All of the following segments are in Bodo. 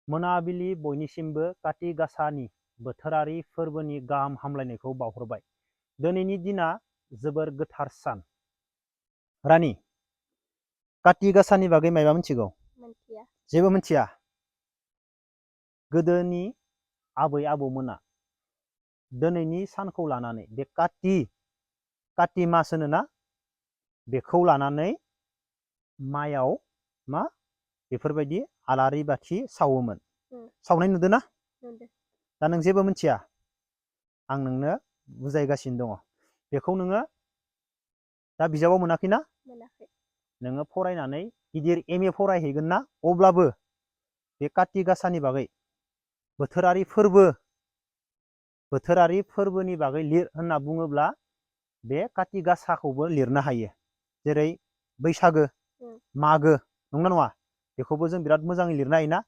मोनाबिलि बयनिसिमबो काति गासानि बोथोरारि फोरबोनि गाहाम हामलायनायखौ बावहरबाय। दिनैनि दिना जोबोर गोथार सान। रानि, काति गासानि बागै मायबा मिथिगौ? मिथिया। जेबो मिथिया। गोदोनि आबै आबौमोना दिनैनि सानखौ लानानै बे काति मास होनोना, बेखौ लानानै माइयाव मा बेफोरबायदि आलारि बाथि सावोमोन। सावनाय नुदों ना? नुदों। दा नों जेबो मिथिया? आं नोंनो बुजायगासिनो दङ। बेखौ नोङो दा बिजाबाव मोनाखैना? मोनाखै। नोङो फरायनानै गिदिर MA फरायहैगोन ना, अब्लाबो बे काति गासानि बागै बोथोरारि फोरबोनि बागै लिर होनना बुङोब्ला बे काति गासाखौबो लिरनो हायो। जेरै बैसागो, मागो, नंगौना नङा? बेखौबो जों बिराद मोजाङै लिरनो हायोना।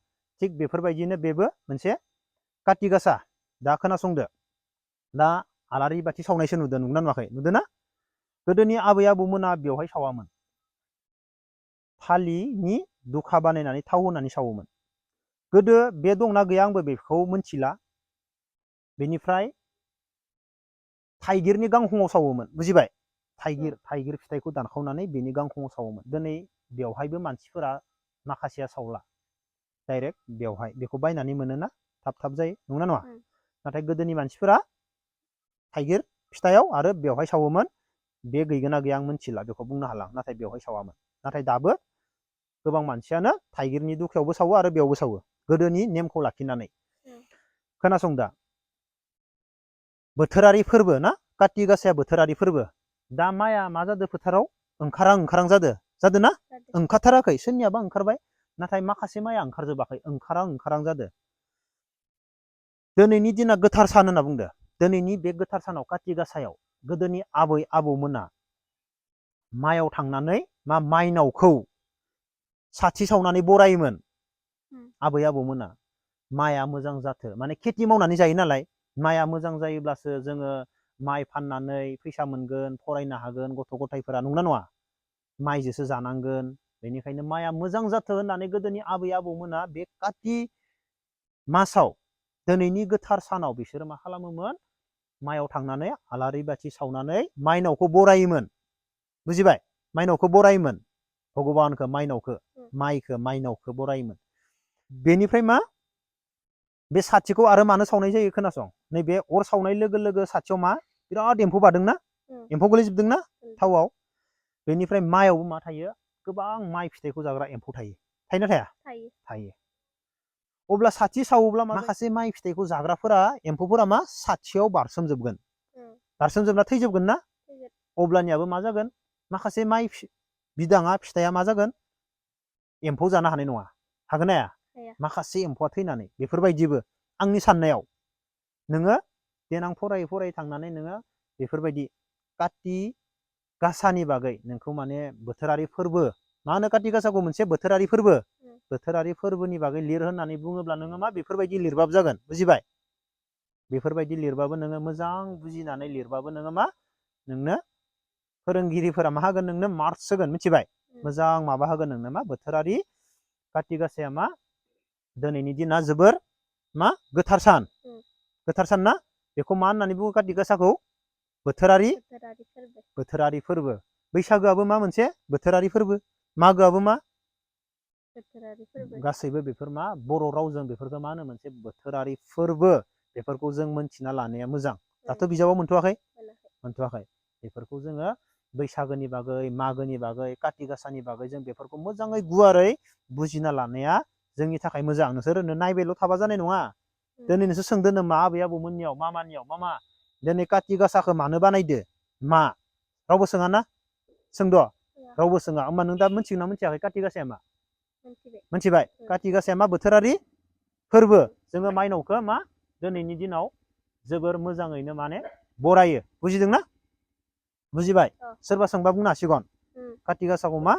थिग बेफोरबायदिनो बेबो मोनसे काति गासा। दा खोनासंदो। दा आलारि बाथि सावनायसो नुदों, नंगौना नुवाखै? नुदों ना? गोदोनि आबै आबौमोना बेवहाय सावामोन। थालिरनि दुखा बानायनानै थाव होनानै सावोमोन। गोदो बे दंना गैया आंबो बेखौ मिथिला। बेनिफ्राय थाइगिरनि गांखंआव सावोमोन, बुजिबाय? थाइगिर फिथाइखौ दानखावनानै बेनि गांखंआव सावोमोन। दिनै बेवहायबो मानसिफोरा माखासेया सावला, डाइरेक्ट बेवहाय बेखौ बायनानै मोनोना, थाब जायो, नंगौना नङा? नाथाय गोदोनि मानसिफोरा थाइगिर फिथाइयाव आरो बेवहाय सावोमोन। बे गैगोना गैया आं मिथिला, बेखौ बुंनो हाला। नाथाय बेवहाय सावामोन। नाथाय दाबो गोबां मानसियानो थाइगिरनि दुखायावबो सावो आरो बेयावबो सावो, गोदोनि नेमखौ लाखिनानै। खोनासं दा, बोथोरारि फोरबो ना, काति गासाया बोथोरारि फोरबो। दा माइआ मा जादों फोथाराव? ओंखारां जादों ना? ओंखारथाराखै। सोरनियाबा ओंखारबाय, नाथाय माखासे माइआ ओंखारजोबाखै, ओंखारां जादों। दिनैनि दिना गोथार सान होनना बुंदो। दिनैनि बे गोथार सानाव काति गासायाव गोदोनि आबै आबौमोना माइयाव थांनानै माइनावखौ साथि सावनानै बरायोमोन। आबै आबौमोना माइआ मोजां जाथो, माने खेथि मावनानै जायो नालाय, माइआ मोजां जायोब्लासो जोङो माइ फाननानै फैसा मोनगोन, फरायनो हागोन गथ' गथायफोरा, नंगौना नङा? माइजोंसो जानांगोन। बेनिखायनो माइआ मोजां जाथो होननानै गोदोनि आबै आबौमोना बे काति मासाव, दिनैनि गोथार सानाव बिसोरो मा खालामोमोन? माइयाव थांनानै आलारि बाथि सावनानै माइनावखौ बरायोमोन। बुजिबाय? माइनावखौ बरायोमोन। भगबानखौ, माइनावखौ बरायोमोन। बेनिफ्राय मा? बे साथिखौ आरो मानो सावनाय जायो खोनासं। नैबे अर सावनाय लोगो लोगो साथियाव मा? बिराद एम्फौ बादोंना? एम्फौ गोलैजोबदोंना थावआव? बेनिफ्राय माइयावबो मा थायो? गोबां माइ फिथाइखौ जाग्रा एम्फौ थायो। थायोना थाया? थायो। अब्ला साथि सावोब्ला माखासे माइ फिथाइखौ जाग्राफोरा, एम्फौफोरा मा? साथियाव बारसोमजोबगोन। बारसोमजोबना थैजोबगोन ना? अब्लानियाबो मा जागोन? माखासे माइ बिदाङा, फिथाइया मा जागोन? एम्फौ जानो हानाय नङा। हागोन ना हाया? माखासे एम्फौआ थैनानै। बेफोरबायदिबो आंनि साननायाव नोङो देनां फरायै थांनानै नोङो बेफोरबायदि काति गासानि बागै नोंखौ माने बोथोरारि फोरबो, मा होनो काति गासाखौ? मोनसे बोथोरारि फोरबो। बोथोरारि फोरबोनि बागै लिर होननानै बुङोब्ला नोङो मा बेफोरबायदि लिरबाबो जागोन, बुजिबाय? बेफोरबायदि लिरबाबो नोङो मोजां बुजिनानै लिरबाबो नोङो मा? नोंनो फोरोंगिरिफोरा मा होगोन? नोंनो मार्कस होगोन, मिथिबाय? मोजां माबा होगोन नोंनो। मा? बोथोरारि काति गासाया मा? दिनैनि दिना जोबोर मा? गोथार सान। गोथार सान ना? बेखौ मा होननानै बुङो काति गासाखौ? बोथोरारि फोरबो। बैसागोआबो मा मोनसे? बोथोरारि फोरबो। मागोआबो मा? गासैबो बेफोर मा? बर' रावजों बेफोरखौ मा होनो? मोनसे बोथोरारि फोरबो। बेफोरखौ जों मोनथिना लानाया मोजां। दाथ' बिजाबाव मोनथ'वाखै? मोनथ'वाखै। बेफोरखौ जोङो बैसागोनि बागै, मागोनि बागै, काति गासानि बागै जों बेफोरखौ मोजाङै गुवारै बुजिना लानाया जोंनि थाखाय मोजां। नोंसोर नायबायल' थाबा जानाय नङा। दिनै नोंसोर सोंदो नामा आबै आबौमोननियाव, मामानियाव, मामा दिनै काति गासाखौ मानो बानायदो? मा? रावबो सोङाना? सोंद'? रावबो सोङा। होमबा नों दा मिथिगोना मिथियाखै काति गासाया मा? मिथिबाय? काति गासाया मा? बोथोरारि फोरबो। जोङो माइनावखौ मा? दिनैनि दिनाव जोबोर मोजाङैनो माने बरायो। बुजिदोंना? बुजिबाय? सोरबा सोंबा बुंनो हासिगोन। काति गासाखौ मा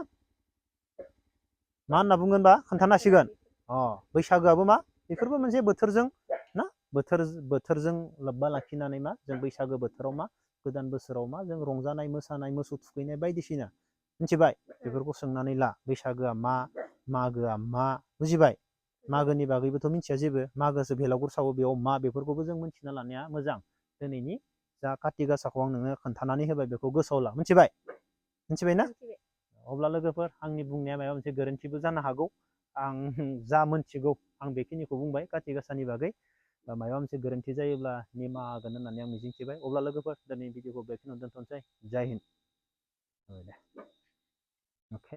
होनना बुंगोनबा खोन्थानो हासिगोन। बैसागोआबो मा? बेफोरबो मोनसे बोथोरजों ना? बोथोरजों लोब्बा लाखिनानै मा? जों बैसागो बोथोराव मा? गोदान बोसोराव मा? जों रंजानाय, मोसानाय, मोसौ थुखैनाय बायदिसिना, मिथिबाय? बेफोरखौ सोंनानै ला। बैसागोआ मा? मागोआ मा? बुजिबाय? मागोनि बागैबोथ' मिथिया जेबो मागोसो भेलागुर सावो बेयाव मा बेफोरखौबो जों मिथिना लानाया मोजां दिनैनि जा काति गासाखौ आं नोंनो खोन्थानानै होबाय बेखौ गोसोआव ला मिथिबाय मिथिबायना अब्ला लोगोफोर आंनि बुंनाया माबा मोनसे गोरोन्थिबो जानो हागौ आं जा मोनथिगौ आं बेखिनिखौ बुंबाय काति गासानि बागै माबा मोनसे गोरोन्थि जायोब्ला निमाहा होगोन होननानै आं मिजिंथिबाय अब्ला लोगोफोर दिनै भिडिअखौ बेखिनियावनो दोनथ'नोसै जय हिन्द दे अके